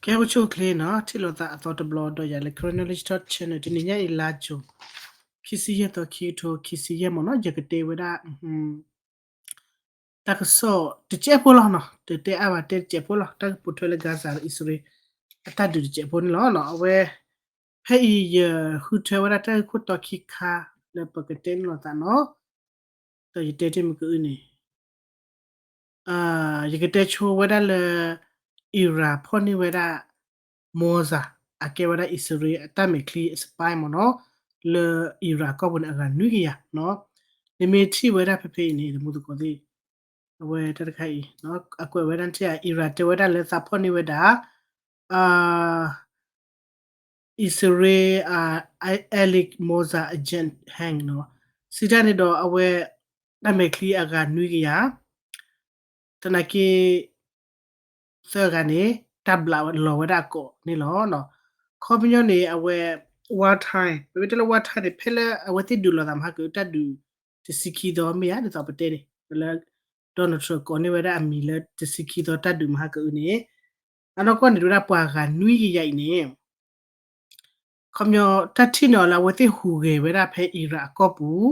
ကဲ အိၣ်ဆူၣ်အိၣ်ချ့နီၤ, ထံၣ်လိာ်သးအသီတဘျီဒီးယၤလၢ Karen Knowledge Talk Channel တနံၤညါအံၤ လါယူၤ ခံဆံယဲၢ်သီ ခံကထိခံဆံယဲၢ်မ့ၢ်နီၤ, ယကတဲဝဲဒၣ် တၢ်ကစီၣ်တစဲးဖိလီၤနီၤ, တတဲအါဘၣ် တဲတစဲးဖိလီၤ, တၢ်ကပိာ်ထွဲလၢ Gaza ဒီး အံၣ်စရ့လး အတၢ်ဒုးတစဲးဖိန့ၣ်လီၤ. အဝဲ ဖဲအံၤ ယဃုထၢဝဲဒၣ်တၢ်ဂ့ၢ်ခိၣ်တီခံခါ လၢပကတဲန့ၢ်လိာ်သးနီၤ, ဒီးယတဲတ့ၢ်မ့ၢ်ကအုန့ၣ် ယကတဲဆိဝဲဒၣ်လၢ Iran ဖီၣ်န့ၢ်ဝဲဒၣ် Mossad အကဲဝဲဒၣ်အံၣ်စရ့လးအတၢ်မဲာ်ချံအ spy မ့ၢ်နီၤ, လၢ Iran ကီၢ်ပူၤန့ၣ် အဂၤနွံကယၤနီၤ. နမ့ၢ်ထံၣ်ဝဲဒၣ်ဖဲဖဲအံၤန့ၣ် တမူသကိးသ့ၣ်, အဝဲတၢ်တခါအံၤ အကွဲးဝဲဒၣ်ထံၣ် Iran တဲဝဲဒၣ်လၢသးဖီၣ်န့ၢ်ဝဲဒၣ် အံၣ်စရ့လး elite Mossad agent hang နီၤ, စံးတၢ်န့ၣ်ဒီးအဝဲ တၢ်မဲာ်ချံအဂၤနွံကယၤ သနာ်က့ သၢဂၤန့ၣ် တၢ်ဘျးလီၤဝဲဒၣ်အကိာ်န့ၣ်လီၤ. ခီပညီန့ၣ် အဝဲ war time ပမ့ၢ်တဲလၢ war time န့ၣ် ဖဲလၢအဝဲသ့ၣ်ဒုးလိာ်သးမဟါကတၢၢ် တၢ်ဒုးတဆံခံသီမ့ၢ်ဧါ ဒ်သိးပတဲန့ၣ် လၢ Donald Trump ကိးန့ၢ်ဝဲဒၣ်အမံၤလၢတဆံခံသီတၢ်ဒုးမဟါကအုန့ၣ် အနီၢ်ကီၢ်န့ၣ် တဲဝဲဒၣ်ပှၤဂၤနွံကယၤအံၤန့ၣ် ခီပညီ တၢ်ထံၣ်န့ၢ်အီၤလၢအဝဲသ့ၣ်ဟူးဂဲၤဝဲဒၣ်ဖဲ Iran အကီၢ်ပူၤ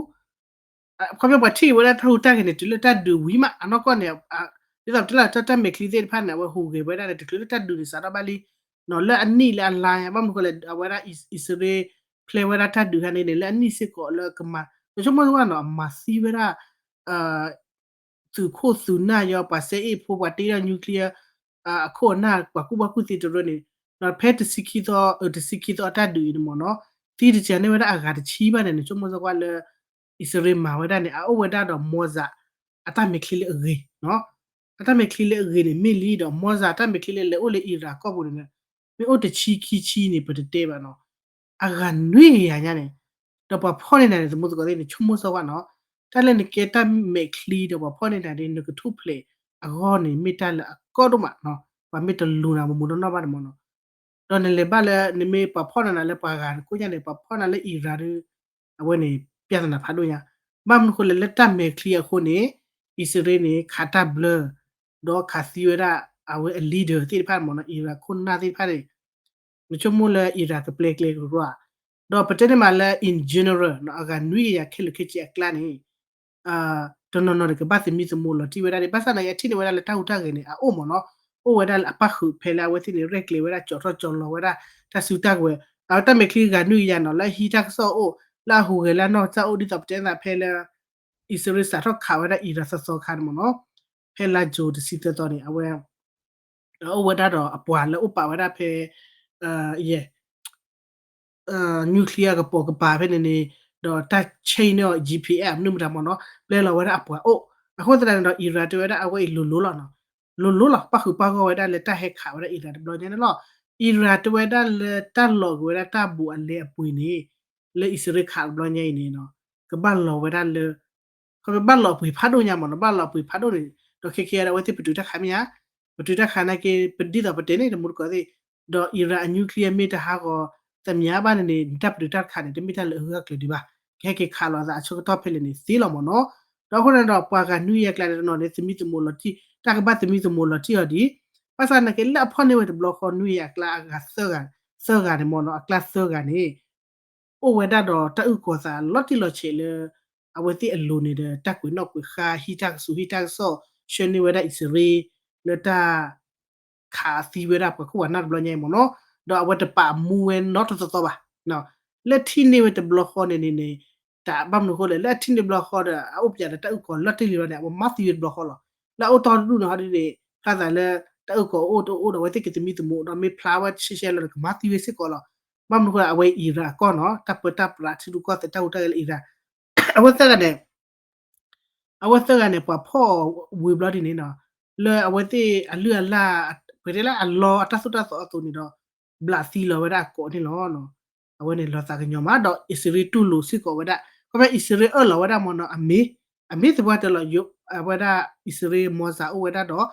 ခီပညီပှၤထံၣ်ဝဲဒၣ်တၢ်ဟူးတၢ်ဂဲၤန့ၣ် တုၤလၢတၢ်ဒုးဝံၤမး အနီၢ်ကီၢ်န့ၣ် ဒ်သိးပတဲလၢတၢ်မဲာ်ချံသ့ၣ်တဖၣ်န့ၣ် အဝဲဟူးဂဲၤဝဲဒၣ်န့ၣ် တချုးလၢတၢ်ဒုးန့ၣ်စးထီၣ်ဘၣ်လံ လၢအနံၣ်လၢအလါညါ ဘၣ်မနုၤဃိလဲၣ် အဝဲဒၣ်အံၣ်စရ့လး ဖျဲဝဲဒၣ်တၢ်ဒုးခါန့ၣ်န့ၣ် လၢအနံၣ်စ့ၢ်ကီးလၢကမၤ နဆိကမိၣ်ဝဲနီၤ အမၤသံဝဲဒၣ် သုးခိၣ်သုးနၢ်ယီၤ ပှၤစဲအ့ၣ်ဖိ ပှၤတ့ထီၣ် nuclear အခိၣ်အနၢ် ပှၤကူၣ်ဘၣ်ကူၣ်သ့တရၢန့ၣ် ဖဲတဆံခံသီ တဆံခံသီအတၢ်ဒုးအံၤန့ၣ်မ့ၢ်နီၤ သံတစဲးန့ၢ်ဝဲဒၣ်အဂၤတဆံဘၣ်န့ၣ် နဆိကမိၣ်စ့ၢ်ကီးလၢ အံၣ်စရ့လးမၤဝဲဒၣ်န့ၣ် အအိၣ်ဝဲဒၣ်ဒီး Mossad အတၢ်မဲာ်ချံလၢအဂ့ၤ အတၢ်မဲာ်ချံလၢအဂ့ၤန့ၣ် မ့ၢ်လံဒီး Mossad အတၢ်မဲာ်ချံလၢလဲၤအိၣ်လၢ Iran ကီၢ်ပူၤန့ၣ် မ့ၢ်အိၣ်တဆံခံဆံန့ၣ် ပတတဲဘၣ်နီၤ အဂၤနွံကယၤညါန့ၣ် ဒီးပှၤဖီၣ်န့ၢ်နၤန့ၣ် တမူသကိးသ့ၣ်န့ၣ် ဆိကမိၣ်စ့ၢ်ကီးနီၤ တၢ်လၢနကဲတၢ်မဲာ်ချံဒီးပှၤဖီၣ်န့ၢ်နၤန့ၣ် နကထူၣ်ဖျဲးအဂီၢ်န့ၣ် မ့ၢ်တၢ်လၢအကီဒိၣ်မးနီၤ ပှၤမ့ၢ်တလူၤနၤမူးမူးနီၢ်နီၢ်ဘၣ်န့ၣ်မ့ၢ်နီၤ ဒီးနလဲၤဘၣ်လၢ နမ့ၢ်ပှၤဖီၣ်န့ၢ်နၤလၢပှၤဂၤတကိးညါန့ၣ် ပှၤဖီၣ်နၤလၢ Iran ဒီး အဝဲန့ၣ် ပြဿနာ ဖးဒိၣ်ညါ ဘၣ်မနုၤဃိလဲၣ် လၢတၢ်မဲာ်ချံအဃိန့ၣ် အံၣ်စရ့လးန့ၣ် ခးတၢ်ဘျၢ ဒီးခးသံဝဲဒၣ် အဝဲအ leader သ့ၣ်တဖၣ်မ့ၢ်နီၤ Iran ခိၣ်နၢ်သ့ၣ်တဖၣ်န့ၣ် နဆိကမိၣ်လၢ Iran ကပျဲကျဲကရူၢ်ဧါ ဒီးပတဲန့ၣ်မးလၢ in general နီၤ အဂၤနွံကယၤခဲလၢာ်ခဲဆ့အကျါန့ၣ် တနီၤနီၤန့ၣ် ကဘၣ်သမံသမိးလီၤတံၢ်ဝဲဒၣ်န့ၣ် ဘၣ်ဆၣ်သနာ်က့ အထံၣ်န့ၢ်ဝဲဒၣ်လၢတၢ်ဟူးတၢ်ဂဲၤန့ၣ် အအိၣ်မ့ၢ်နီၤ အိၣ်ဝဲဒၣ်လၢအပၣ်ဃုာ်ဖဲလၢအဝဲသ့ၣ်န့ၣ် ရဲၣ်ကျဲၤဝဲဒၣ် ကၠီထီၣ်ကၠီလီၤဝဲဒၣ် တၢ်စုတၢ်ကဝဲၤ အတၢ်မဲာ်ချံဂၤနွံကယၤနီၤ လၢအဟံးတၢ်ကစီၣ်အိၣ် လၢအဟူးဂဲၤလၢအနီၢ်ကစၢ်အိၣ် ဒ်သိးပတဲသးဖဲလၢ အံၣ်စရ့လးစးထီၣ်ခးဝဲဒၣ် Iran သီသီခါန့ၣ်မ့ၢ်နီၤ ဖဲလါယူၤတဆံသၢသီန့ၣ် အဝဲ အိၣ်ဝဲဒၣ်ဒီးအပှၤလၢအိၣ်ပာ်ဝဲဒၣ်ဖဲ ယဲ nuclear ကပိာ်ကပၤဖဲန့ၣ်န့ၣ် ဒီးတၢ် chain န့ၣ် G P S မနုၤမတၤမ့ၢ်နီၤ ပျဲလီၤဝဲဒၣ်အပှၤအိၣ် အဃိသတးန့ၣ်ဒီး Iran တဲဝဲဒၣ်အဝဲအံၤလိၤလိၤလီၤနီၤ လိၤလိၤလီၤ ပၣ်ဃုာ်ပၣ်ဂီၢ်ဝဲဒၣ်လၢတၢ်ဟဲခးဝဲဒၣ် Iran တဘျီညါန့ၣ်လီၤ Iran တဲဝဲဒၣ်လၢတၢ်လီၤက့ၤဝဲဒၣ်တၢ်ဘူးအလဲအပှ့ၤန့ၣ် လၢအံၣ်စရ့လးခးတဘျီညါအံၤန့ၣ်နီၤ ကဘၣ်လီၤဝဲဒၣ်လၢ ခီဖျိဘၣ်လီၤအပှ့ၤဖးဒိၣ်ညါမ့ၢ်နီၤ ဘၣ်လီၤအပှ့ၤဖးဒိၣ်န့ၣ် ဒီးခဲကဲဒီးအဝဲသ့ၣ်ပတုာ်တၢ်ခးမ့ၢ်ဧါ ပတုာ်တၢ်ခးနာ်က့ ပဒ်သိးပတဲန့ၣ် တမူတကိးသ့ၣ် ဒီး Iran အ nuclear မ့ၢ်တဟးဂီၤသ့ၣ်မ့ၢ်ဘၣ်န့ၣ်န့ၣ် နတၢ်ပတုာ်တၢ်ခးန့ၣ် တမ့ၢ်တၢ်လၢအဂၢၢ်အကျၢၤဒံးဘၣ် ကဟဲက့ၤခးလိာ်သးအဆၢကတီၢ်ဖဲလဲၣ်န့ၣ်သ့လီၤမ့ၢ်နီၤ ဒီးအဃိန့ၣ်ဒီး ပှၤဂၤနွံကယၤအကျါန့ၣ်တနီၤန့ၣ် သမံသမိးလီၤတံၢ် တၢ်ကဘၣ်သမံသမိးလီၤတံၢ်အီၤဒံး ဘၣ်ဆၣ်နာ်က့လၢအဖီၣ်န့ၢ်ဝဲတဘျီဃီနွံကယၤအကျါအဂၤသၢဂၤ သၢဂၤန့ၣ်မ့ၢ်နီၤ အကျါသၢဂၤန့ၣ် အိၣ်ဝဲဒၣ်ဒီးတၢ်အုၣ်ကီၤသးလီၤတံၢ်လီၤဆဲးလၢ အဝဲသ့ၣ်အလိၤန့ၣ်ဒီး တၢ်ကွဲးနီၣ်ကွဲးဃါ ဟံးတၢ်ကစူၤ ဟံးတၢ်ကစီၣ် ဆှၢန့ၢ်ဝဲဒၣ်အံၣ်စရ့လး လၢတၢ် ခးသံဝဲဒၣ်ပှၤခိၣ်ပှၤနၢ်တဘျီညါအံၤမ့ၢ်နီၤ, ဒီးအဝဲတပာ်မူဝဲနီတသီသီဘၣ်. လၢထံၣ်န့ၢ်ဝဲတဘျီဃီန့ၣ်န့ၣ်န့ၣ် တၢ်ဘၣ်မနုၤအဃိလဲၣ် လၢအထံၣ်န့ၢ်ဘျီဃီဒီး အအိၣ်ပၠးဒီးတၢ်အုၣ်ကီၤလီၤတံၢ်လံဘျီန့ၣ် အဝဲမၤသံဝဲတဘျီဃီလီၤ. လၢအအိၣ်တီတဒူၣ်န့ၣ်ဟီဒ်န့ၣ် ဃၣ်သးလၢ တၢ်အုၣ်ကီၤအိၣ်တအိၣ်ဒီး အဝဲသ့ၣ်ကသမံသမိးဒီး မ့ၢ်ဖျါဝဲရှဲရှဲလီၤဒီး ကမၤသံဝဲစ့ၢ်ကီးလီၤ. ဘၣ်မနုၤအဃိ အဝဲအံၤရၣ်အကီၢ်နီၤ တၢ်ပၢတၢ်ပြးထံရူၢ်ကီၢ်သဲးတၢ်ဟူးတၢ်ဂဲၤလၢအံၤရၣ် အဝဲသၢဂၤန့ၣ် အဝဲသၢဂၤန့ၣ် ပှၤဖီၣ်ဝံၤဘျီဒ်န့ၣ်နီၤ, လၢအဝဲသ့ၣ်အလုၢ်အလၢ် ပတဲလၢအလီအတၢ်သိၣ်တၢ်သီအသိးန့ၣ်ဒီး ဘျးသံလီၤဝဲဒၣ်အကိးန့ၣ်လီၤ. အဝဲန့ၣ်လီၤသးကညီၤမး ဒီးအံၣ်စရ့လးတူၢ်လိာ်စ့ၢ်ကီးဝဲဒၣ် ခီဖျိအံၣ်စရ့လးအၢၣ်လီၤဝဲဒၣ်မ့ၢ်နီၤ အမ့ၢ် အမ့ၢ်သပှၢ်တၢၢ်လီၤ အဝဲဒၣ်အံၣ်စရ့လး missile အိၣ်ဝဲဒၣ်ဒီး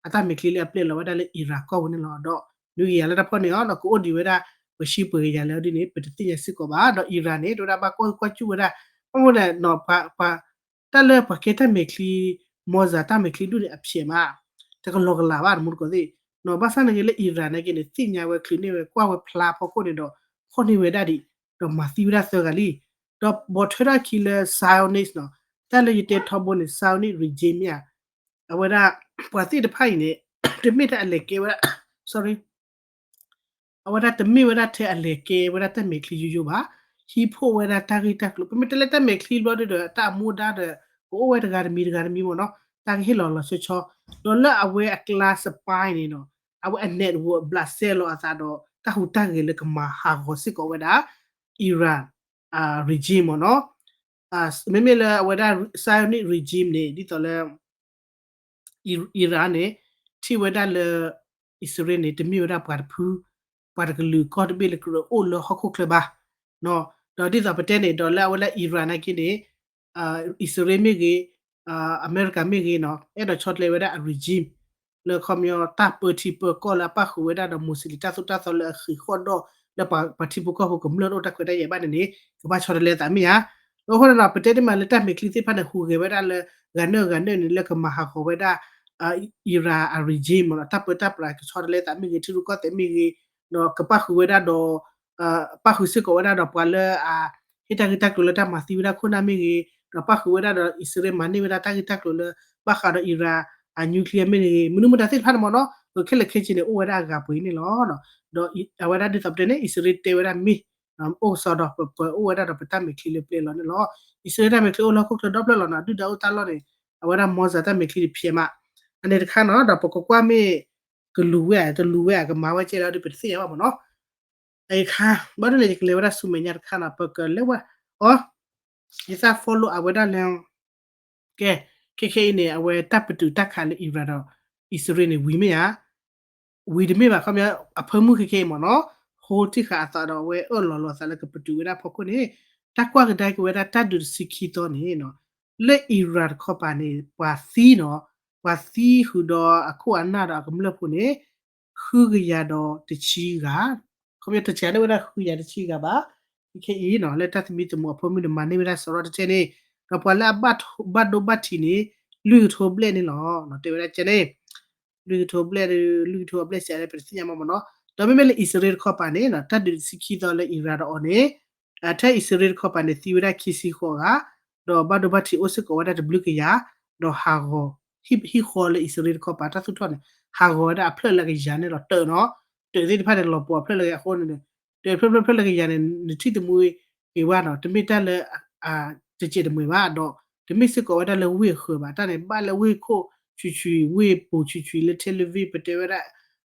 အတၢ်မဲာ်ချံလၢအပျဲလီၤဝဲဒၣ်လၢအံၤရၣ်ကီၢ်ပူၤန့ၣ်လီၤ. ဒီးနွံကယၤလၢတၢ်ဖီၣ်န့ၢ်အီၤဒီး ကအိၣ်ဒံးဝဲဒၣ် ပှဲၤဆံပှဲၤကယၤလၢဒ်န့ၣ် ပတသ့ၣ်ညါစ့ၢ်ကီးဘၣ်. ဒီးအံၤရၣ်န့ၣ် တဝဲဒၣ်ဘၣ်ကွၢ်ဟုၣ်ကွၢ်စူၣ်ဝဲဒၣ် ဘၣ်မနုၤလဲၣ် တၢ်လၢပှၤကဲတၢ်မဲာ်ချံ missile တၢ်မဲာ်ချံဒူၣ်န့ၣ် အဖျဲးမး တကလီၤကလာ်ဘၣ် တမူတကိးသ့ၣ် ဘၣ်ဆၣ်န့ၣ်ဂ့ၤလၢ Iran နာ်က့န့ၣ် သ့ၣ်ညါဝဲချုးန့ၢ်ဝဲကွၢ်ဝဲဖျါဖီခိၣ်န့ၣ်ဒီး ဖီၣ်န့ၢ်ဝဲဒၣ်ဒံး ဒီးမၤသံဝဲဒၣ်သၢဂၤလံ. ဒီးဘီးထွဲထီၣ်ခံလၢ Zionist နီၤ တၢ်လၢယတဲထီဘိန့ၣ် Zionist regime မ့ၢ်ဧါ, အဝဲဒၣ် ပှၤသ့ၣ်တဖၣ်အံၤန့ၣ် တမ့ၢ်ထဲအလဲၤကဲဝဲဒၣ် sorry အဝဲဒၣ်တမ့ၢ်ဝဲဒၣ်ထဲအလဲၤကဲဝဲဒၣ်တၢ်မဲာ်ချံယိယိဘၣ်, ဟံးဖှိၣ်ဝဲဒၣ်တၢ်ဂ့ၢ်တၢ်ကျိၤ ပမ့ၢ်တဲလၢတၢ်မဲာ်ချံဘျီဒုဒီး တၢ်အမူဒါဒီး ကအိၣ်ဝဲတဂၤတမံၤတဂၤတမံၤမ့ၢ်နီၤ တၢ်ကဟ့ၣ်လီၤလီၤဆီဆီ ဒီးလၢအဝဲအကျါ spy န့ၣ်နီၤ အဝဲအ network ဘျးစဲလီၤအသးဒီး တၢ်ဟူးတၢ်ဂဲၤလၢကမၤဟးဂီၤစ့ၢ်ကီးဝဲဒၣ် Iran regime မ့ၢ်နီၤ မ့မ့ၢ်လၢအဝဲဒၣ် Zionist regime န့ၣ် ဒ်သိးလၢ Iran န့ၣ် ထံၣ်ဝဲဒၣ်လၢ အံၣ်စရ့လးန့ၣ် တမ့ၢ်ဝဲဒၣ်ပှၤတဖု ပှၤတကလုာ်ကီၢ်တဘ့ၣ်လၢကရၢအိၣ်လၢဟီၣ်ခိၣ်ချၢဘၣ်. ဒီးဒ်သိးပတဲန့ၣ် ဒီးလၢအဝဲလၢ Iran နာ်က့န့ၣ် အံၣ်စရ့လးမ့ၢ်ဂ့ၤ အမဲရကၤမ့ၢ်ဂ့ၤနီၤ အဲၣ်ဒိးဆီတလဲဝဲဒၣ်အ regime လၢခီပညီတၢ်ပၢထံပၢကီၢ်လၢအပၣ်ဃုာ်ဝဲဒၣ်ဒီး Muslim တၢ်သိၣ်တၢ်သီလၢအဃံးဃီၣ်ဒီၣ်လၢပှၤထံဖိကီၢ်ဖိကမျၢၢ်တအိၣ်တၢ်ခွဲးတၢ်ယာ်ဘၣ်န့ၣ်န့ၣ် ကဘၣ်ဆီတလဲသးမ့ၢ်ဧါ. အဃိန့ၣ်ဒီး ပတဲတ့ၢ်မးလၢတၢ်မဲာ်ချံသ့ၣ်တဖၣ်န့ၣ် ဟူးဂဲၤဝဲဒၣ်လၢ ဂၤနၢၣ်ဂၤနၢၣ်န့ၣ် လၢကမၤဟးဂီၤဝဲဒၣ် Iran အ regime မ့ၢ်နီၤ တၢ်ပၢတၢ်ပြးကဆီတလဲသးမ့ၢ်ဂ့ၤ ထံရူၢ်ကီၢ်သဲးမ့ၢ်ဂ့ၤ ဒီးကပၣ်ဃုာ်ဝဲဒၣ်ဒီး ပၣ်ဃုာ်စ့ၢ်ကီးဝဲဒၣ်ဒီးပှၤလၢအ ဟ့ၣ်တၢ်ဂ့ၢ်တၢ်ကျိၤလၢတၢ်မၤသံဝဲဒၣ်ခိၣ်နၢ်မ့ၢ်ဂ့ၤ ဒီးပၣ်ဃုာ်ဝဲဒၣ်ဒီးအံၣ်စရ့လးမၤန့ၢ်ဝဲဒၣ်တၢ်ဂ့ၢ်တၢ်ကျိၤလၢ ဘၣ်ဃးဒီး Iran အ nuclear မ့ၢ်ဂ့ၤ မနုၤမတၤသ့ၣ်တဖၣ်န့ၣ်မ့ၢ်နီၤ ခဲလၢာ်ခဲဆ့န့ၣ် အိၣ်ဝဲဒၣ်အဂၤပှဲၤန့ၣ်လီၤ. ဒီးအဝဲဒၣ်ဒ်သိးပတဲန့ၣ် အံၣ်စရ့လးတဲဝဲဒၣ်မ့ၢ် အိၣ်ကစီဒီး ပအိၣ်ဝဲဒၣ်ဒီးပတၢ်မဲာ်ချံလၢပျဲလီၤန့ၣ်လီၤ. အံၣ်စရ့လးတၢ်မဲာ်ချံအိၣ်လၢဟီၣ်ခိၣ်ချၢဒီဖျၢၣ်လီၤနီၤ ဒုၣ်ဒါအိၣ်တၢ်လီၢ်န့ၣ် အဝဲဒၣ် Mossad တၢ်မဲာ်ချံတဖျဲးမး အန့ၣ်တခါနီၤ ဒီးပကကွၢ်မ့ၢ် ကလူၤဝဲဧါ တလူၤဝဲဧါ ကမၤဝဲကဲလီၤဒီး ပတသ့ၣ်ညါဘၣ်မ့ၢ်နီၤ အခါ ဘၣ်ဒ်န့ၣ် ယကလဲၤဝဲဒၣ်ဆူမဲာ်ညါတခါနီၤ ပကလဲၤဝဲ အီ ယသး follow အဝဲဒၣ်လၢ ကဲ ခဲခဲအံၤန့ၣ် အဝဲတၢ်ပတုာ်တၢ်ခးလၢ Iran ဒီး အံၣ်စရ့လးန့ၣ် ဝံၤမ့ၢ်ဧါ ဝံၤတမ့ၢ်ဘၣ် ခီပညီ အဖၢမုၢ်ခဲခဲအံၤမ့ၢ်နီၤ ဟိထံၣ်ဃာ်အသးဒီးအဝဲအၢၣ်လီၤလီၤအသးလၢကပတုာ်ဝဲဒၣ်ဖီခိၣ်န့ၣ် တၢ်ကွၢ်ကဒါက့ၤဝဲဒၣ်တၢ်ဒုးတဆံခံသီန့ၣ် လၢ Iran တခီပၤန့ၣ် ပှၤသံနီၤ ပှၤသံဃုာ်ဒီးအခိၣ်အနၢ်ဒီးအကမျၢၢ်ဖိန့ၣ် ဃုကယၤဒီးတဆံဂၤ ခီပညီတဆံန့ၢ်ဝဲဒၣ်ဃုကယၤတဆံဂၤဘၣ် ခဲခဲအံၤနီၤ လၢတၢ်သမံသမိးအဖၢမုၢ်န့ၣ် မၤန့ၢ်ဝဲဒၣ်စရီတကဲန့ၣ် ဒီးပှၤလၢအဘၣ်ဒိဘၣ်ထံးန့ၣ် လွံၢ်ကထိဘျဲၣ်န့ၣ်လီၤ တဲဝဲဒၣ်ကဲန့ၣ် လွံၢ်ကထိဘျဲၣ် လွံၢ်ကထိဘျဲၣ်စဲးလၢပတသ့ၣ်ညါမ့ၢ်မ့ၢ်နီၤ ဒီးမ့မ့ၢ်လၢအံၣ်စရ့လးတခီပၤန့ၣ် တၢ်ဒုးတဆံခံသီလၢ Iran ဒီးအီၤန့ၣ် ထဲအံၣ်စရ့လးတခီပၤန့ၣ် သံဝဲဒၣ်ခံဆံဃိးဂၤ ဒီးဘၣ်ဒိဘၣ်ထံးအိၣ်စ့ၢ်ကီးဝဲဒၣ်တဘျုးကယၤ ဒီးဟးဂီၤ ဟံၣ်ဃီလၢအံၣ်စရ့လးတခီပၤတၢ်သူၣ်ထီၣ်န့ၣ် ဟးဂီၤဝဲဒၣ်အဖျၢၣ်လၢကယၤန့ၣ်လီၤ တၢးနီၤ တၢးသ့ၣ်တဖၣ်န့ၣ် လီၤပှီၤအဖျၢၣ်လၢကယၤအဃိန့ၣ် တၢးဖျၢၣ်ဖျၢၣ်ဖျၢၣ်လၢကယၤန့ၣ် နထံၣ်တမှံဂ့ၤဝဲနီၤ တမ့ၢ်တၢ်လၢ တစဲးတမှဲၤဘၣ်ဒီး တမ့ၢ်စ့ၢ်ကီးဝဲဒၣ်လၢဝ့ၢ်အဃၢၤဘၣ် တၢ်န့ၣ် ဘၣ်လၢဝ့ၢ်ခိၣ်ဆွံးဆွံး ဝ့ၢ်ပူၤဆွံးဆွံး လၢ Tel Aviv ပတဲဝဲဒၣ်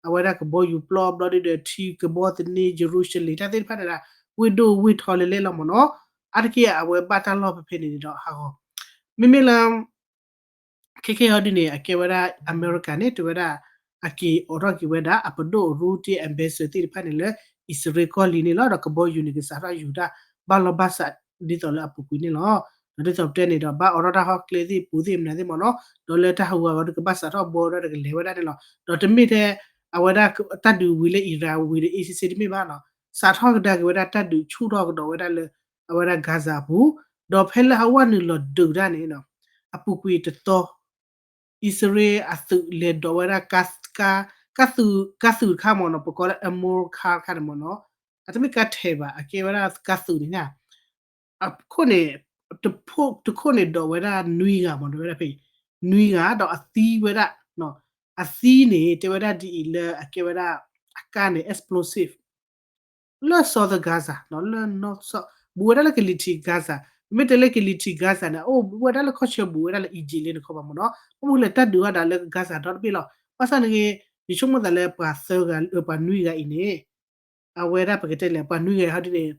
အဝဲဒၣ်ကဘီယူၤပျီဘျီဒုဒီး ထံကဘီသန့ Jerusalem တၢ်သ့ၣ်တဖၣ်န့ၣ်ဒၣ် ဝ့ၢ်ဒိၣ်ဝ့ၢ်ထီလၢလဲၣ်လီၤမ့ၢ်နီၤ အါတက့ၢ်အဝဲဘၣ်တၢ်လီၢ်ဖဲဖဲန့ၣ်န့ၣ်ဒီးဟးဂီၤ မ့မ့ၢ်လၢ ခဲခဲဟီဒုန့ၣ် အကဲဝဲဒၣ် အမဲရကၤန့ၣ် တဲဝဲဒၣ် အက့ၤအိးထီၣ်က့ၤဝဲဒၣ် အပဒိၣ်အရူတ့ ambassador သ့ၣ်တဖၣ်န့ၣ်လၢ အံၣ်စရ့လးကီၢ်လံၤန့ၣ်လီၤ. ဒီးကဘီယူၤန့ၣ် ကစးထီၣ်ယူၤတၢ်ဘၣ်လီၢ်ဘၣ်စးဒ်သိးလၢအပူၤကွံာ်န့ၣ်လီၤ. ဒီးဒ်သိးပတဲန့ၣ်ဒီး ဘၣ်အိးထီၣ်တၢ်ဟီၣ်ကျဲသ့ၣ်ပူၤသ့ၣ်မနုၤသ့ၣ်မ့ၢ်နီၤ ဒီးလၢတၢ်ဟးဂူာ်ဟးဂီၤဒီးကဘၣ်စးထီၣ်ဘီဒီးကလဲၤဝဲဒၣ်န့ၣ်လီၤ. ဒီးတမ့ၢ်ထဲ အဝဲဒၣ်တၢ်ဒုးဝံၤလၢ Iran ဝံၤဒီး အ့စ့စ့တမ့ၢ်ဘၣ်နီၤ စးထီၣ်ကဒါက့ၤဝဲဒၣ်တၢ်ဒုးဆူၣ်ထီၣ်ကဒီးဝဲဒၣ်လၢ အဝဲဒၣ် Gaza အပူၤ ဒီးဖဲလၢအဝဲနုာ်လီၤဒုးတၢ်န့ၣ် အပူၤကွံာ်တသီ အံၣ်စရ့လးအသုးလဲၤဒိးဝဲဒၣ် ကါသုးတခါမ့ၢ်နီၤ ပကိးလၢ armor car တခါန့ၣ်မ့ၢ်နီၤ အတမ့ၢ်ကါထဲးဘၣ် အကဲဝဲဒၣ်ကါသုးန့ၣ် အခိၣ်န့ၣ် တခိၣ်န့ၣ်ဒိးဝဲဒၣ်နွံဂၤမ့ၢ်နီၤ ဝဲဒၣ်ဖဲ နွံဂၤဒီးအသံဝဲဒၣ် အသံန့ၣ် တဲဝဲဒၣ်ဒ်အံၤလၢအကဲဝဲဒၣ် အကါန့ၣ် explosive လၢ Southern Gaza လၢ North South ဘူးဝဲဒၣ်လၢကလံၤထံး Gaza မ့မ့ၢ်တဲလၢကလံၤထံး Gaza န့ၣ် အိၣ်ဘူးဝဲဒၣ်လၢခီၣ်ဆၢဘူးဝဲဒၣ်လၢ Egypt လၢန့ၣ်ခီပၤမ့ၢ်နီၤ ဘၣ်မနုၤလဲၣ်တၢ်ဒုးဝဲဒၣ်လၢ Gaza ဒီတဘ့ၣ်လီၤ ဘၣ်ဆၣ်န့ၣ်ဂ့ၤ ယဆိကမိၣ်သးလၢပှၤသၢဂၤ ပှၤနွံဂၤအံၤန့ၣ် အဝဲဒၣ်ပကတဲလဲၣ် ပှၤနွံဂၤဟီဒ်န့ၣ်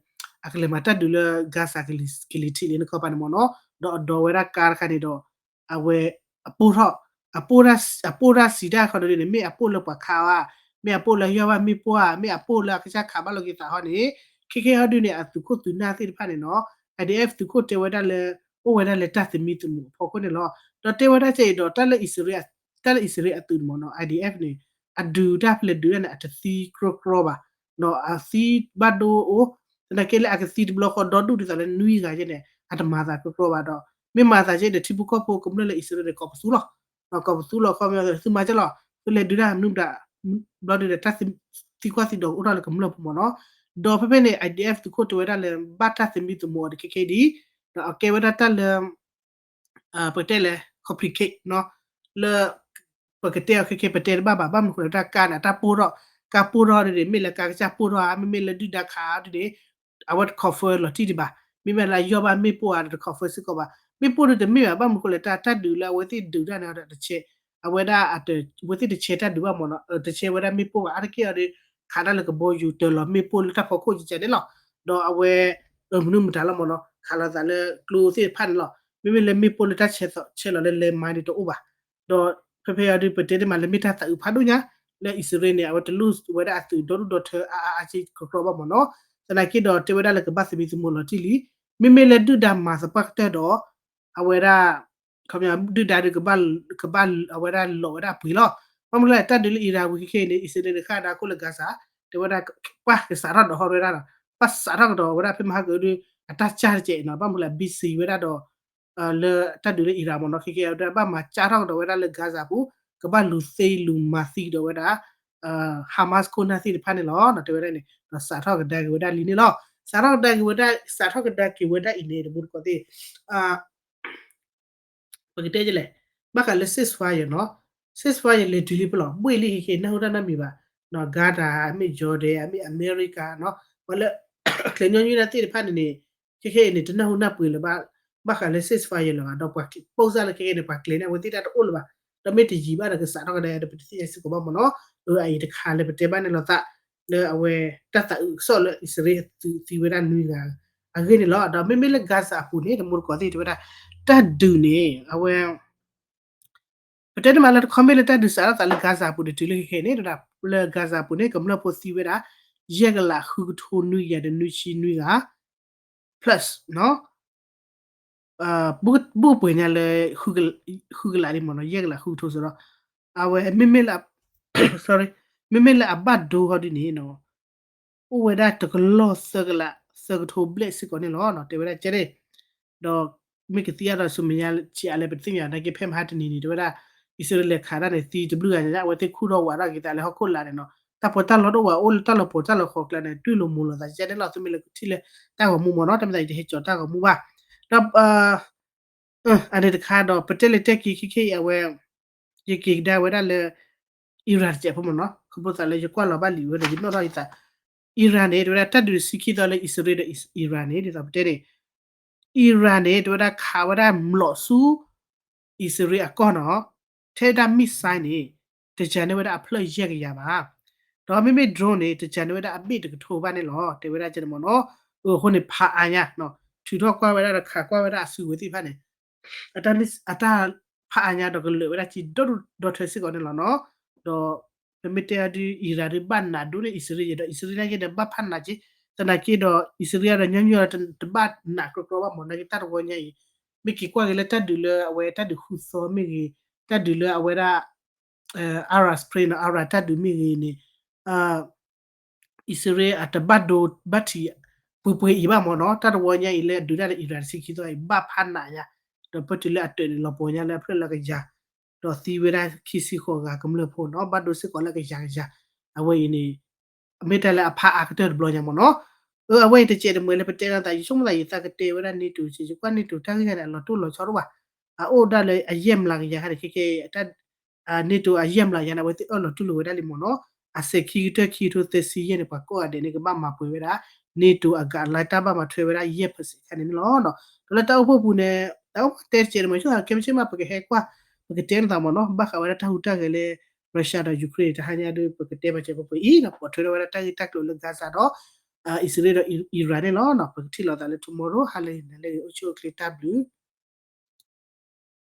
အကလဲၤမၤတၢ်ဒုးလၢ Gaza ကလံၤထံးလၢန့ၣ်ခီပၤန့ၣ်မ့ၢ်နီၤ ဒီးအဒိးဝဲဒၣ်ကါတခါန့ၣ်ဒီး အဝဲ အပိၢ်ထီၣ် အပိၢ်တၢ်စံးတၢ်ခီဒ်န့ၣ် မ့ၢ်အပိၢ်လၢပှၤခးဧါ မ့ၢ်အပိၢ်လၢယွၤဘၣ်မ့ၢ်ပှၢ် မ့ၢ်အပိၢ်လၢအကစၢ်ခးဘၣ်လီၤက့ၤသးဟီန့ၣ် ခဲခဲဟီဒ်န့ၣ် အသုးခိၣ်သုးနၢ်သ့ၣ်တဖၣ်န့ၣ်နီၤ IDF သုးခိၣ်တဲဝဲဒၣ်လၢ အိၣ်ဝဲဒၣ်လၢတၢ်သမံသမိးအဖီခိၣ်န့ၣ်လီၤ. ဒီးတဲဝဲဒၣ်ကဲအံၤဒီး တၢ်လၢအံၣ်စရ့လးအသုးန့ၣ်မ့ၢ်နီၤ IDF န့ၣ် အဒုးတၢ်ဖဲလဲၣ်ဒုးတၢ်န့ၣ် အတသံကြီကြီဘၣ် အသံဘၣ်ဒိအိၣ် သနာ်က့လၢအကသံတဘျီဃီဒီဒူၣ်ဒ်သိးလၢနွံဂၤယဲန့ၣ် အတမၤသးကြီကြီဘၣ်ဒီး မ့ၢ်မၤသးကဲဒီးထံဖိကီၢ်ဖိကမျၢၢ်လၢအံၣ်စရ့လးန့ၣ် ကိးပသူလီၤ. ကိးပသူလီၤခီပညီ သုမၤကဲလီၤ သုလဲၤဒုးတၢ်မနုၤမတၤ ဘျီဒုးဒီးတၢ်သံကွၢ်သံဒိးကအိၣ်ထီၣ်လၢကမျၢၢ်ဖိမ့ၢ်နီၤ, ဒီးဖဲဖဲန့ၣ် IDF သုးခိၣ်တဲဝဲဒၣ်လၢ ဘၣ်တၢ်သမံသမိးအီၤတခဲခဲဒ်အံၤ, ဒီးအကဲဝဲဒၣ်တၢ်လၢ ပကတဲလဲၣ် complicate နီၤ, လၢ ပကတဲအီၤခဲခဲ ပတဲတဘၣ်ဘၣ်, ဘၣ်မနုၤဃိလဲၣ် တၢ်ကါန့ၣ် အတၢ်ပိၢ်ထီၣ်, ကါပိၢ်ထီၣ်ဒ်န့ၣ် မ့ၢ်လၢကါကစၢ်ပိၢ်ထီၣ်ဧါ, မ့မ့ၢ်လၢဒုၣ်ဒါခးဒ်န့ၣ်, အဝဲတ confirm လီၤတံၢ်ဒံးဘၣ်, မ့မ့ၢ်လၢအယီၢ်ဘၣ်မ့ၣ်ပိၢ်ဧါ တ confirm စ့ၢ်ကီးဘၣ်, မ့ၣ်ပိၢ်ဒုးတမ့ၢ်ဘၣ်, ဘၣ်မနုၤဃိလဲၣ် တၢ် တၢ်ဒုးလၢအဝဲသ့ၣ်ဒုးတၢ်န့ၣ်ဒီးတဆဲး, အဝဲဒၣ် အဝဲသ့ၣ်တဆဲးတၢ်ဒုးဘၣ်မ့ၢ်နီၤ, တဆဲးဝဲဒၣ်မ့ၣ်ပိၢ်ဘၣ်, အါတက့ၢ်အီၤဒီး ခးတၢ်လၢကဘီယူၤ တၢၤလီၤမ့ၣ်ပိၢ်လၢတၢ်ဖီခိၣ်ကကဲန့ၣ်လီၤ, ဒီးအဝဲ မနုၤမတၤလီၤမ့ၢ်နီၤ, ခးလိာ်သးလၢကျိသ့ၣ်တဖၣ်န့ၣ်လီၤ, မ့မ့ၢ်လၢမ့ၣ်ပိၢ်လၢတၢ်ဆဲးလီၤလၢ land mine န့ၣ်တအိၣ်ဘၣ်, ဒီးဖဲဖဲအံၤဒုး ပတဲတ့ၢ်မးလၢမ့ၢ်တၢ်သးအုးဖးဒိၣ်ညါ, လၢအံၣ်စရ့လးန့ၣ် အဝဲတလူၢ်ဝဲဒၣ်အသုးဒီဒူၣ်ဒီထၢအါအါအါက့ကီကီဘၣ်မ့ၢ်နီၤ, သနာ်က့ဒီးတဲဝဲဒၣ်လၢကဘၣ်သမံသမိးလီၤတံၢ်လံ, မ့မ့ၢ်လၢဒုၣ်ဒါမၤသပှၢ်ကတၢၢ်ဒီး အဝဲဒၣ် ခီပညီ ဒုၣ်ဒါဒုးကဘၣ် ကဘၣ်အဝဲဒၣ်လီၤဝဲဒၣ်အပှ့ၤလီၤ, ဘၣ်မနုၤလဲၣ် တၢ်ဒုးလၢအံရၣ်ဝံၤခဲခဲအံၤန့ၣ် အံၣ်စရ့လးန့ၣ် ဃၣ်ဒါခိၣ်လၢ Gaza, တဲဝဲဒၣ် ပှၣ်ကစးထီၣ်ဒီးဟီၣ်ဝဲဒၣ်ဒီး ပှၣ်စးထီၣ်ကဒီးဝဲဒၣ်ဖဲမဟါကဒုး အတၢ်ကၢ်တကဲးနီၤ, ဘၣ်မနုၤလဲၣ် busy ဝဲဒၣ်ဒီး လၢတၢ်ဒုးလၢအံရၣ်မ့ၢ်နီၤ, ခဲခဲအံၤဒုး ဘၣ်မၤကၢ်ထီၣ်ကဒီးဝဲဒၣ်လၢ Gaza ပူၤ, ကဘၣ်လူၤသ့လူၤမၤသံကဒီးဝဲဒၣ် Hamas ခိၣ်နၢ်သ့ၣ်တဖၣ်န့ၣ်လီၤ, တဲဝဲဒၣ်န့ၣ် ဒီးစးထီၣ်ကဒါက့ၤဝဲဒၣ်လံန့ၣ်လီၤ, စးထီၣ်ကဒါက့ၤဝဲဒၣ် စးထီၣ်ကဒါက့ၤဝဲဒၣ်အံၤန့ၣ် တမူတကိးသ့ၣ် ပကတဲဒ်လဲၣ်, ဘၣ်ဃးလၢ ceasefire နီၤ, ceasefire လဲၤတုၤလံဖဲလဲၣ်, ဘှ့ၣ်လံ ခဲခဲအံၤ နၢ်ဟူတၢ်နီတမံၤဘၣ်, Qatar မ့ၢ် Jordan မ့ၢ် America နီၤ, ပှၤလၢ ကျဲၤညီနုၢ်တၢ်သ့ၣ်တဖၣ်န့ၣ်န့ၣ် ခဲခဲအံၤန့ၣ် တနၢ်ဟူနၢ်ပှ့ၤလၢၤဘၣ်, ဘၣ်ဃးလၢ ceasefire လၢၤဘၣ်, ဒီးပှၤပိၢ်စၢ်လၢခဲခဲအံၤန့ၣ် ပှၤကျဲၤန့ၢ်အဝဲသ့ၣ်တၢ်တအိၣ်လၢၤဘၣ်, ဒီးမ့ၢ်တယံာ်ဘၣ်ဒီးကစးထီၣ်ကဒါဒီး ပတသ့ၣ်ညါစ့ၢ်ကီးဘၣ်မ့ၢ်နီၤ, အအံၤတခါလၢပတဲဘၣ်န့ၣ်လိာ်သး လၢအဝဲတၢ်သးအုးကစီၣ်လၢ အံၣ်စရ့လးသုးသံဝဲဒၣ်နွံဂၤအဂ့ၢ်န့ၣ်လီၤ, ဒီးမ့မ့ၢ်လၢ Gaza အပူၤန့ၣ် တမူတကိးသ့ၣ်တဲဝဲဒၣ် တၢ်ဒုးန့ၣ် အဝဲ ပတဲန့ၣ်မးလၢတခီမ့ၢ်လၢတၢ်ဒုးစးထီၣ်သးလၢ Gaza အပူၤန့ၣ် တုၤလၢခဲခဲန့ၣ် လၢ Gaza အပူၤန့ၣ် ကမျၢၢ်ဖိသံဝဲဒၣ် ယဲၢ်ကလးဃုကထိနွံကယၤဒီးနွံဆံနွံဂၤ plus နီၤ ဘိၣ်ပှဲၤညါလၢ ဃုကလးလံမ့ၢ်နီၤ, ယဲၢ်ကလးဃုကထိစ့ၢ်ဒီး အဝဲ မ့မ့ၢ်လၢ sorry မ့မ့ၢ်လၢအဘၣ်ဒိဟီဒ်န့ၣ်နီၤ အိၣ်ဝဲဒၣ်တကလီၢ်သၢကလး သၢကထိဘျဲၣ်စ့ၢ်ကီးန့ၣ်လီၤ. တဲဝဲဒၣ်ကဲန့ၣ် ဒီးမ့ၢ်ကသံအါဒီးဆူမဲာ်ညါဆံးအါလဲၣ် ပတသ့ၣ်ညါ နာ်က့ဖဲမဟါတနံၤန့ၣ် တဲဝဲဒၣ် အံၣ်စရ့လးခးတၢ်န့ၣ် သံတဘျုးဂၤညါ အဝဲသ့ၣ်ခူၣ်ထီၣ်ဝးထီၣ်က့ၤသးလၢဟီၣ်ခိၣ်လာ်န့ၣ်နီၤ တၢ်ပီးတၢ်လီတအိၣ်ဝဲ အိၣ်လၢတၢ်လီၤပီးတၢ်လီၤဃီၤကျါန့ၣ် တူၢ်လိာ်မူလိာ်သးကဲန့ၣ်လီၤ. သုမ့ၢ်လၢကထံၣ်လၢတၢ်ဂီၤမူမ့ၢ်နီၤ တၢ်မ့ၢ်သးယတဟဲကၠီၤတၢ်ဂီၤမူဘၣ် ဒီး အန့ၣ်တခါဒီး ပတဲလဲၤတဲက့ၤခဲခဲအံၤအဝဲ ယက့ၤကဒါဝဲဒၣ်လၢ Iran တစဲးဖိမ့ၢ်နီၤ ခီဖျိသးလၢယကွၢ်လီၤဘၣ်လံဝဲဒီး ယနီၣ်ထီၣ်ယသး Iran န့ၣ် တဲဝဲဒၣ်တၢ်ဒုးဆံခံသီလၢအံၣ်စရ့လးဒီး Iran န့ၣ် ဒ်သိးပတဲန့ၣ် Iran န့ၣ် တဲဝဲဒၣ်ခးဝဲဒၣ်မျိာ်ဆူ အံၣ်စရ့လးအကီၢ်နီၤ ထဲဒၣ် missile န့ၣ် တစၢၤန့ၢ်ဝဲဒၣ်အဖျၢၣ်ယဲၢ်ကယၤဘၣ် ဒီးမ့မ့ၢ် drone န့ၣ် တစၢၤန့ၢ်ဝဲဒၣ်အဘ့ၣ်တကထိဘၣ်န့ၣ်လီၤ. တဲဝဲဒၣ်ကဲန့ၣ်မ့ၢ်နီၤ အဃိန့ၣ် ဖးအါညါ ထုးထီၣ်ကွၢ်ဝဲဒၣ်ဒီးခးကွၢ်ဝဲဒၣ်အစုဝဲသ့ၣ်တဖၣ်န့ၣ် အတၢ်ဖးအါညါဒီးကလၢာ်ဝဲဒၣ်ကံဒီဒူၣ်ဒီထၢစ့ၢ်ကီးန့ၣ်လီၤနီၤ. ဒီး ပမ့ၢ်တဲအီၤဒုး Iran ဒုးဘၣ်နးဒိၣ်န့ၢ်အံၣ်စရ့လးဒီး အံၣ်စရ့လးနာ်က့ဒီးဘၣ်ဖးနးက့ သနာ်က့ဒီး အံၣ်စရ့လးဒီးညီနုၢ်ဒီးတဘၣ်နးကြီကြီဘၣ်မ့ၢ်နီၤ နာ်က့တၢ်တဝီညါအံၤ မ့ၢ်က့ၤကွၢ်က့ၤလၢတၢ်ဒုးလၢအဝဲတၢ်ဒုးဃုသီမ့ၢ်ဂ့ၤ တၢ်ဒုးလၢအဝဲဒၣ် Arab Spring နီၤ Arab တၢ်ဒုးမ့ၢ်ဂ့ၤန့ၣ် အံၣ်စရ့လးအတဘၣ်ဒိဘၣ်ထံးပှဲၤပှဲၤအံၤဘၣ်မ့ၢ်နီၤ တၢ်တဝီညါအံၤလၢအဒုးတၢ်လၢ Iran တဆံခံသီအံၤ ဘၣ်ဖးနးညါ ဒီးပတုၤလၢအတၢၢ်န့ၣ် လီၤပှီၤညါလၢအဖျၢၣ်လၢကယၤ ဒီးသံဝဲဒၣ်ခံဆံဃိးဂၤကမျၢၢ်ဖိနီၤ ဘၣ်ဒိစ့ၢ်ကီးလၢကယၤကယၤ အဝဲအံၤန့ၣ် မ့ၢ်တၢ်လၢအဖးအါကတၢၢ်တဘျီညါမ့ၢ်နီၤ အဝဲအံၤတစဲးတမှဲၤလၢပတဲနီၤသး ယဆိကမိၣ်သးယသးကတဲဝဲဒၣ် NATO စ့ၢ် ယကွၢ် NATO တၢ်ဂ့ၢ်ဂၤန့ၣ် အလီၤတိၢ်လီၤဆီဒိၣ်ဘၣ် အအိၣ်ဒၣ်လၢအယဲၢ်မျးကယၤခါန့ၣ် ခဲခဲ NATO အယဲၢ်မျးကယၤန့ၣ် အဝဲသ့ၣ်အၢၣ်လီၤတူၢ်လိာ်ဝဲဒၣ်လံမ့ၢ်နီၤ အစဲးခံကတၢၢ်ခံကထိသၢဆံယဲၢ်န့ၣ် ပှၤကိးဂၤဒဲးန့ၣ် ကဘၣ်မၤပှဲၤဝဲဒၣ် NATO အကးလၢတၢ်ဘၣ်မၤထွဲဝဲဒၣ်ယဲၢ် percent ခါန့ၣ်န့ၣ်လီၤ. ဒီးလၢတၢ်အိၣ်ဖှိၣ်ပူၤန့ၣ် တၢ်အိၣ်ဖှိၣ်တဲတစဲးန့ၣ် မ့ၢ်ဆိကမိၣ်ကဲမ့ၢ်ဆ့ၣ်မး ပကဟဲကွၢ် ပကတဲန့ၣ်သးမ့ၢ်နီၤ ဘၣ်ဃးဝဲဒၣ်တၢ်ဟူးတၢ်ဂဲၤလၢ Russia ဒီး Ukraine တဟါညါဒီး ပကတဲပာ်စဲးပှဲၤပှဲၤအံၤ ဒီးပိာ်ထွဲထီၣ်ဝဲဒၣ်တၢ်ဂ့ၢ်တၢ်ကျိၤလၢ Gaza ဒီး အံၣ်စရ့လးဒီး Iran န့ၣ်လီၤ. ပကထံၣ်လိာ်သးလၢ tomorrow ဟါလၢအဂ့ၤ နၤလၢအဂ့ၤ အိၣ်ဆူၣ်အိၣ်ချ့တၢ်ဘျုး